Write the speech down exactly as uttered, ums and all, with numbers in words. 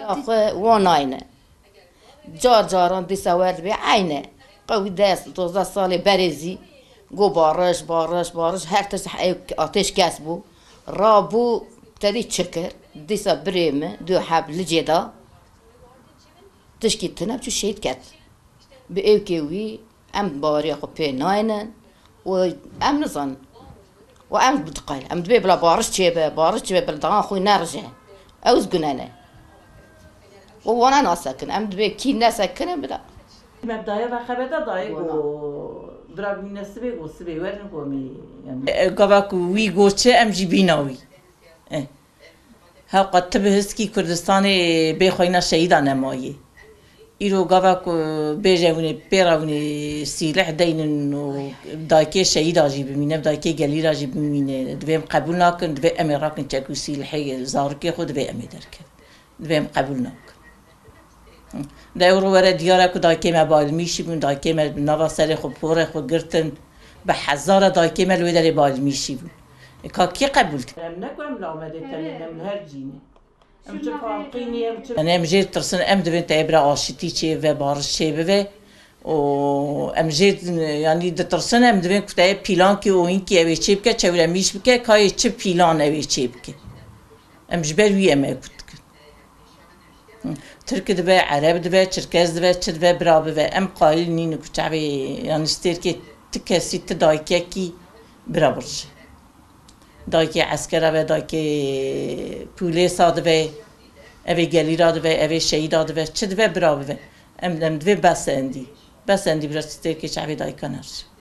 Xwe wan nayne. Car caran dîsa wer dibê eyne. Qewî des, dozdeh salê berê zî got, "Bariş, bariş, bariş." Her tişt ew atêşkes bû. Rabû, te dî çi kir? Dîsa birê min du heb licê da. Tişkî tune çû şehîd ket. Bi êkê wî em baweriya xwe pê naynin û em nizanin. Û em diqel, em dibê bila bariş çêbe, bariş çêbe, bila daxan xwe nerije. Ew zî gune ne. Û wana nasekin, em dibê kî nesekine bila. Me bi dayê ve xebeta dayê got, bira bîne sibê got, sibê werin got, me, yani. E, gava ku wî got çi, em jî bîna wî. E. Hewqat tu bihis kî Kurdistanê bê xweyna şehîda nemayê. Îro gava ku bêje hûn ê pê re hûn ê sîlih deynin û dayikê şehîda jî bimîne, dayikê gelî re jî bimîne. Divê em qebûl nakin, divê em ê rakin çek û sîlihê zarokê xwe divê em ê derkevin. Divê em qebûl nakin. De ewro were diyar e ku dayikê me balmîşî bûn, dayikê me bi nava serê xwe porê xwe girtin. Bi hezara dayikê me li wê derê balmîşî bûn. E, ka kê qebûl dike? Em ne ku em li Amedê tenê ne, em li her cî ne. Em çi Faqî ne, em çi... Yani em jê ditirsin, em divên te bira aşitî çê ve, bariş çê bive. O em jê, yani ditirsin, em divên ku te pîlankî oyînkî ew ê çê bike, çewremîş bike, ka yê çi pîlan ew ê çê bike. Em ji ber wî em ew kut dikin. Tirk dibe, Ereb dibe, Çirkez dibe, çi dibe, bira bibe. Em qayîl nîn ku çavê, yani stêrkê ti kesî, ti dayikekî bira birije. Dayikê eskera be, dayikê pûlêsa dibe, evê gelîra dibe, evê şehîda dibe, çi dibe, bira bibe. Em, em divê bes endî. Bes endî bira stêrkê çavê dayika nerije.